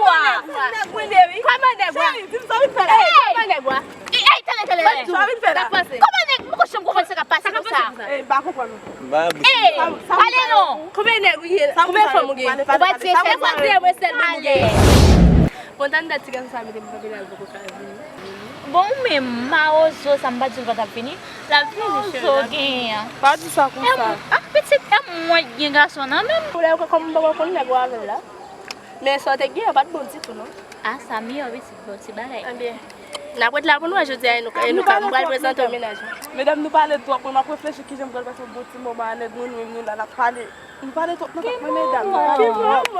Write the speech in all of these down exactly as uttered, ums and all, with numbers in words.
Kòman nèg ou a? Kòman nèg ou a? Cheri, di m sa w vin fè la. Ey, kòman nèg ou a? Ey, ey, tande, tande, tande. Sa w vin fè la. Sa k pase? Kòman nèg, mwen konprann se k ap pase konsa. Ey, m pa konprann. Ey, pale non. Konbyen nèg ou ye? Konbyen fanm ou gen? Ou pa tiye sèl mwen. Ou pa tiye mwen sèl mwen ou gen. Bon, tann dat ti gason sa mete m kanpe la, l poko ka vini. Bon, ou menm, mawozo sa, m pa t di l pa t ap vini. L ap vini, cheri, l ap vini. Mawozo genyen an. Pa di sa konsa. Ah, pitit, e mwen k gen gason nan menm. Ou lè kòm m poko konn nèg ou avè l la. Men sa w te gen an pa t bon ditou, non. Ah, sa miyò, pitit, bon ti bagay. Ebyen, n ap ret la pou nou wè jodi a, e nou, e nou ka, m pral prezante w mennaj mwen. Medam, nou pale twòp, mwen m ap reflechi kijan m pral pase yon bon ti moman a nèg mwen, nou menm nou la, n ap pale. Nou pale twòp nan tèt mwen, medam. Ki moman? Ki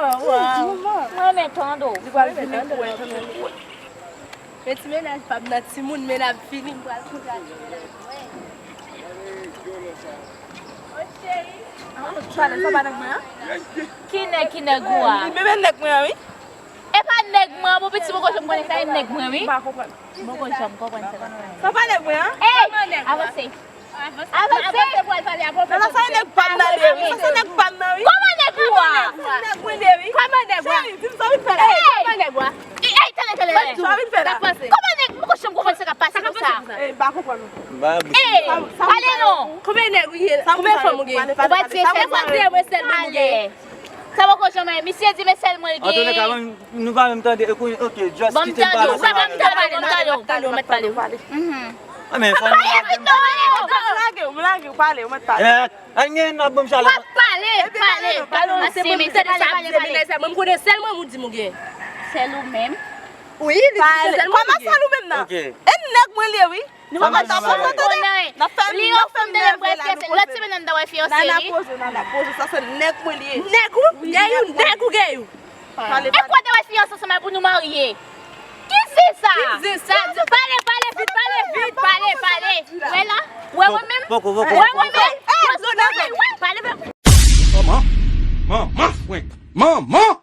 moman? Mwen renmen tande w. Li pral vini pou wè, tande l pou wè. Men ti mennaj pa m nan timoun, men n ap vini, m pral kontre ak ti mennaj mwen. Oh, cheri. Sa pa nèg mwen an? Ki nèg, ki nèg ou a? Li menm nèg mwen an, wi. E pa nèg mwen an, bon, pitit, mwen konn, mwen konnen sa e nèg mwen, wi. M pa konprann. Mwen konn, mwen konprann sa. Sa pa nèg mwen an? Ey, avanse. Avanse. Avanse pou al pale a pwofesè. Nan sa e nèg pa m nan li, wi. Sa se nèg pa m nan, wi. Kòman nèg ou a? Nèg mwen li, wi. Kòman nèg ou a? Cheri, di m sa w vin fè la. Ey, kòman nèg ou a? Ey, tande, tande, tande. Sa w vin fè la. Sa k pase? Kòman nèg, mwen konn, mwen konprann sa k ap pase konsa. Ey, m pa konprann. Ey, pale non. Konbyen nèg ou ye? Konbyen fanm ou gen? Ou pa tiye sèl mwen. Ou pa tiye mwen sèl mwen ou gen. Sa poko janm, misye di men sèl mwen l gen. Antouka, nou pa menm tande, e kounye, ok, just kite m pale ansanm avè w. Ban m tande w, ban m tande w, ban m tande w, ban m tande w. Mhm. Ah, men fò nou lage m. Lage w, lage w, pale, ou mèt pale. Eh, anyen n ap ban m chalè. W ap pale, pale, pale, pale, pale, pale. Mwen, m konnen sèl mwen ou di m ou gen. Sèl ou menm? Wi, li di se sèl mwen ou gen. Kòman sèl ou menm nan? Ok. E nèg mwen li ye, wi. Nou pa konn sa, nou pa konn anyen. N ap fè, li ofri m de lè m pral fiyanse. Lòt semèn nan, m ta wè fiyanse li. Nana poze, nana poze, sa se nèg mwen li ye. Nèg ou? Gay ou? Nèg ou gay ou? Pale, pale. E kwa ta wè fiyanse ansanm pou nou marye? Ki zen sa? Ki zen sa? Pale, pale vit, pale vit, pale, pale. Wè la? Wè mwen menm? Poko, poko. Wè mwen menm? Wè, wè, wè, pale, pale. Manman, manman frenk, manman.